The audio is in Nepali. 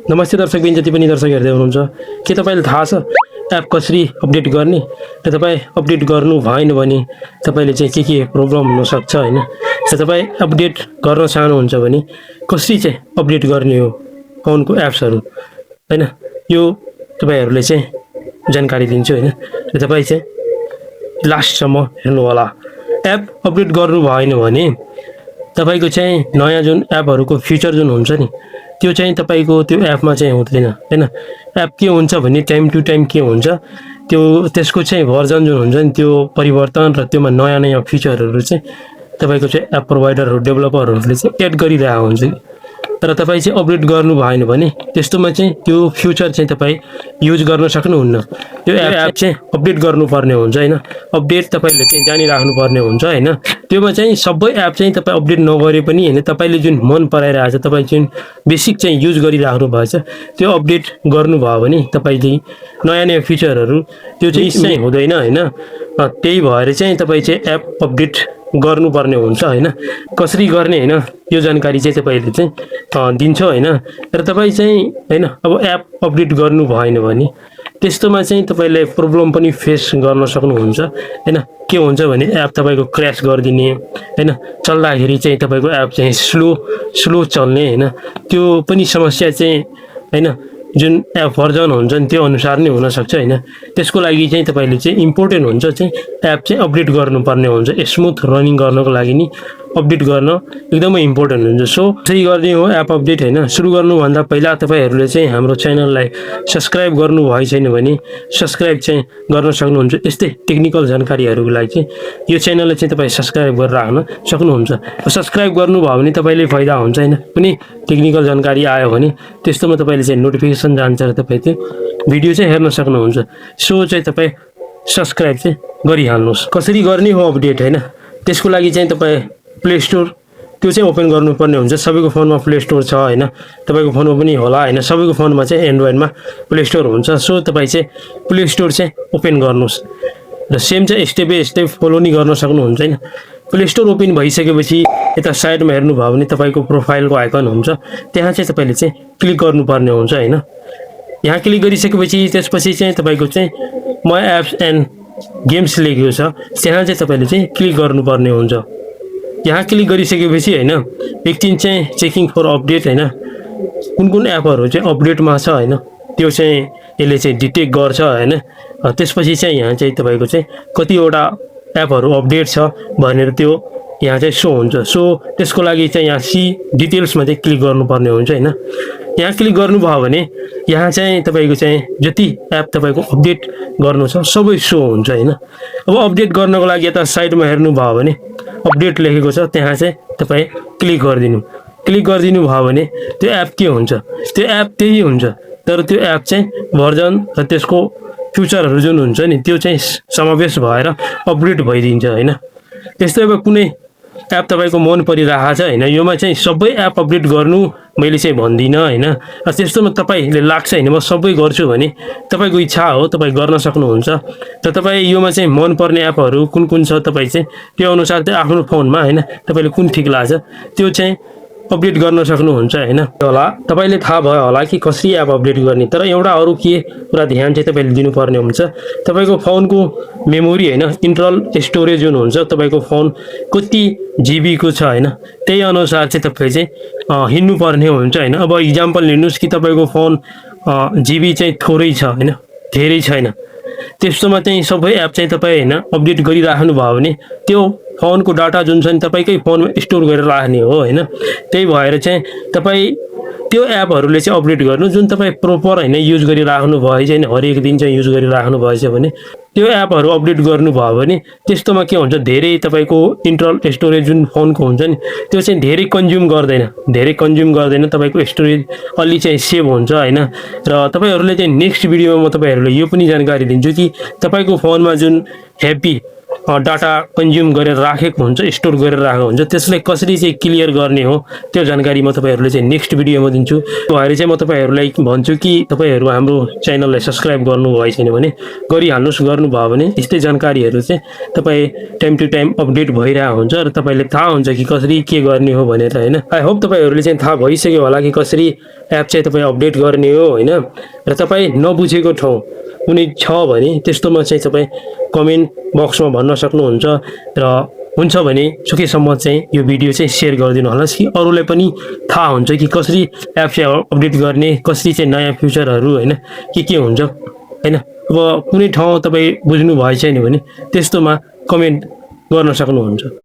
नमस्ते दर्शकबिन, जति पनि दर्शक हेर्दै हुनुहुन्छ, के तपाईँलाई थाहा छ एप कसरी अपडेट गर्ने र तपाईँ अपडेट गर्नु भएन भने तपाईँले चाहिँ के प्रब्लम हुनसक्छ होइन। र तपाईँ अपडेट गर्न चाहनुहुन्छ भने कसरी चाहिँ अपडेट गर्ने हो फोनको एप्सहरू होइन, यो तपाईँहरूले चाहिँ जानकारी दिन्छु होइन। र तपाईँ चाहिँ लास्टसम्म हेर्नु होला। एप अपडेट गर्नु भएन भने तपाईँको चाहिँ नयाँ जुन एपहरूको फिचर जुन हुन्छ नि त्यो चाहिँ तपाईँको त्यो एपमा चाहिँ हुँदैन होइन। एप के हुन्छ भने टाइम टु टाइम के हुन्छ त्यो त्यसको चाहिँ भर्जन जुन हुन्छ नि त्यो परिवर्तन र त्योमा नयाँ नयाँ फिचरहरू चाहिँ तपाईँको चाहिँ एप प्रोभाइडरहरू डेभलपरहरूले चाहिँ एड गरिरहेको हुन्छ। तर तपाईँ चाहिँ अपडेट गर्नु भएन भने त्यस्तोमा चाहिँ त्यो फ्युचर चाहिँ तपाईँ युज गर्न सक्नुहुन्न। त्यो एप चाहिँ अपडेट गर्नुपर्ने हुन्छ होइन। अपडेट तपाईँले चाहिँ जानिराख्नु पर्ने हुन्छ होइन। त्योमा चाहिँ सबै एप चाहिँ तपाईँ अपडेट नगरे पनि होइन, तपाईँले जुन मन पराइरहेको छ, तपाईँ जुन बेसिक चाहिँ युज गरिराख्नु भएछ त्यो अपडेट गर्नुभयो भने तपाईँले नयाँ नयाँ फिचरहरू त्यो चाहिँ हुँदैन होइन। त्यही भएर चाहिँ तपाईँ चाहिँ एप अपडेट गर्नुपर्ने हुन्छ होइन। कसरी गर्ने होइन यो जानकारी चाहिँ तपाईँले चाहिँ दिन्छ होइन। र तपाईँ चाहिँ होइन अब एप अपडेट गर्नु भएन भने त्यस्तोमा चाहिँ तपाईँले प्रब्लम पनि फेस गर्न सक्नुहुन्छ होइन। के हुन्छ भने एप तपाईँको क्र्यास गरिदिने होइन, चल्दाखेरि चाहिँ तपाईँको एप चाहिँ स्लो चल्ने होइन, त्यो पनि समस्या चाहिँ होइन जुन एप भर्जन हुन्छ नि त्यो अनुसार नै हुनसक्छ होइन। त्यसको लागि चाहिँ तपाईँले चाहिँ इम्पोर्टेन्ट हुन्छ चाहिँ एप चाहिँ अपडेट गर्नुपर्ने हुन्छ। स्मुथ रनिङ गर्नको लागि नि अपडेट गर्न एकदमै इम्पोर्टेन्ट हुन्छ। सो त्यसरी गर्ने हो एप अपडेट होइन। सुरु गर्नुभन्दा पहिला तपाईँहरूले चाहिँ हाम्रो च्यानललाई सब्सक्राइब गर्नु भए छैन भने सब्सक्राइब चाहिँ गर्न सक्नुहुन्छ। यस्तै टेक्निकल जानकारीहरूको लागि चाहिँ यो च्यानललाई चाहिँ तपाईँ सब्सक्राइब गरेर राख्न सक्नुहुन्छ। सब्सक्राइब गर्नुभयो भने तपाईँले फाइदा हुन्छ होइन। कुनै टेक्निकल जानकारी आयो भने त्यस्तोमा तपाईँले चाहिँ नोटिफिकेसन जान्छ र तपाईँ त्यो भिडियो चाहिँ हेर्न सक्नुहुन्छ। सो चाहिँ तपाईँ सब्सक्राइब चाहिँ गरिहाल्नुहोस्। कसरी गर्ने हो अपडेट होइन, त्यसको लागि चाहिँ तपाईँ प्ले स्टोर त्यो चाहिँ ओपन गर्नुपर्ने हुन्छ। सबैको फोनमा प्ले स्टोर छ होइन, तपाईँको फोनमा पनि होला होइन। सबैको फोनमा चाहिँ एन्ड्रोइडमा प्ले स्टोर हुन्छ। सो तपाईँ चाहिँ प्ले स्टोर चाहिँ ओपन गर्नुहोस् र सेम चाहिँ स्टेप बाई स्टेप फलो नि गर्न सक्नुहुन्छ होइन। प्ले स्टोर ओपन भइसकेपछि यता साइडमा हेर्नुभयो भने तपाईँको प्रोफाइलको आइकन हुन्छ, त्यहाँ चाहिँ तपाईँले चाहिँ क्लिक गर्नुपर्ने हुन्छ होइन। यहाँ क्लिक गरिसकेपछि त्यसपछि चाहिँ तपाईँको चाहिँ माई एप्स एन्ड गेम्स लेखेको छ, त्यहाँ चाहिँ तपाईँले चाहिँ क्लिक गर्नुपर्ने हुन्छ। यहाँ क्लिक गरिसकेपछि होइन एकछिन चाहिँ चेकिङ फर अपडेट होइन, कुन कुन एपहरू चाहिँ अपडेटमा छ होइन त्यो चाहिँ यसले चाहिँ डिटेक्ट गर्छ होइन। त्यसपछि चाहिँ यहाँ चाहिँ तपाईँको चाहिँ कतिवटा एपहरू अपडेट छ भनेर त्यो यहाँ चाहिँ सो हुन्छ। सो त्यसको लागि चाहिँ यहाँ सी डिटेल्समा चाहिँ क्लिक गर्नुपर्ने हुन्छ होइन। यहाँ क्लिक गर्नुभयो भने यहाँ चाहिँ तपाईँको चाहिँ जति एप तपाईँको अपडेट गर्नु छ सबै सो हुन्छ होइन। अब अपडेट गर्नको लागि यता साइडमा हेर्नुभयो भने अपडेट लेखेको छ, त्यहाँ चाहिँ तपाईँ क्लिक गरिदिनु भयो भने त्यो एप के हुन्छ, त्यो एप त्यही हुन्छ तर त्यो एप चाहिँ भर्जन र त्यसको फ्युचरहरू जुन हुन्छ नि त्यो चाहिँ समावेश भएर अपडेट भइदिन्छ होइन। त्यस्तै अब कुनै एप तपाईँको मन परिरहेको छ होइन, योमा चाहिँ सबै एप अपडेट गर्नु मैले चाहिँ भन्दिनँ होइन। त्यस्तोमा तपाईँले लाग्छ होइन म सबै गर्छु भने तपाईँको इच्छा हो, तपाईँ गर्न सक्नुहुन्छ। र तपाईँ योमा चाहिँ मनपर्ने एपहरू कुन कुन छ तपाईँ चाहिँ त्यो अनुसार चाहिँ आफ्नो फोनमा होइन तपाईँले कुन ठिक लाग्छ त्यो चाहिँ अपडेट गर्न सक्नुहुन्छ होइन। होला तपाईँले थाहा भयो होला कि कसरी एप अपडेट गर्ने। तर एउटा अरू के पुरा ध्यान चाहिँ तपाईँले दिनुपर्ने हुन्छ, तपाईँको फोनको मेमोरी होइन इन्टरनल स्टोरेज जुन हुन्छ तपाईँको फोन कति जिबीको छ होइन त्यही अनुसार चाहिँ तपाईँ चाहिँ हिँड्नुपर्ने हुन्छ होइन। अब इक्जाम्पल लिनुहोस् कि तपाईँको फोन जिबी चाहिँ थोरै छ होइन धेरै छैन, त्यस्तोमा चाहिँ सबै एप चाहिँ तपाईँ होइन अपडेट गरिराख्नु भयो भने त्यो फोनको डाटा जुन छ नि तपाईँकै फोनमा स्टोर गरेर राख्ने हो होइन। त्यही भएर चाहिँ तपाईँ त्यो एपहरूले चाहिँ अपडेट गर्नु जुन तपाईँ प्रोपर होइन युज गरिराख्नु भएछ होइन, हरेक दिन चाहिँ युज गरिराख्नु भएछ भने त्यो एपहरू अपडेट गर्नुभयो भने त्यस्तोमा के हुन्छ धेरै तपाईँको इन्टरनल स्टोरेज जुन फोनको हुन्छ नि त्यो चाहिँ धेरै कन्ज्युम गर्दैन, तपाईँको स्टोरेज अलि चाहिँ सेभ हुन्छ होइन। र तपाईँहरूले चाहिँ नेक्स्ट भिडियोमा म तपाईँहरूलाई यो पनि जानकारी दिन्छु कि तपाईँको फोनमा जुन हेभी डाटा कन्ज्युम गरेर राखेको हुन्छ स्टोर गरेर राखेको हुन्छ त्यसलाई कसरी चाहिँ क्लियर गर्ने हो त्यो जानकारी म तपाईँहरूले चाहिँ नेक्स्ट भिडियोमा दिन्छु। भएर चाहिँ म तपाईँहरूलाई भन्छु कि तपाईँहरू हाम्रो च्यानललाई सब्सक्राइब गर्नु भए छैन भने गरिहाल्नुहोस्। गर्नुभयो भने यस्तै जानकारीहरू चाहिँ तपाईँ टाइम टु टाइम अपडेट भइरहेको हुन्छ र तपाईँले थाहा हुन्छ कि कसरी के गर्ने हो भनेर होइन। आई होप तपाईँहरूले चाहिँ थाहा भइसक्यो होला कि कसरी एप चाहिँ तपाईँ अपडेट गर्ने हो होइन। र तपाईँ नबुझेको ठाउँ कुनै छ भने त्यस्तोमा चाहिँ तपाईँ कमेन्ट बक्समा भन्न सक्नुहुन्छ। र हुन्छ भने सकेसम्म चाहिँ यो भिडियो चाहिँ सेयर गरिदिनु होला कि अरूलाई पनि थाहा हुन्छ कि कसरी एप चाहिँ अपडेट गर्ने, कसरी चाहिँ नयाँ फिचरहरू होइन के हुन्छ होइन। अब कुनै ठाउँ तपाईँ बुझ्नु भएछ नि भने त्यस्तोमा कमेन्ट गर्न सक्नुहुन्छ।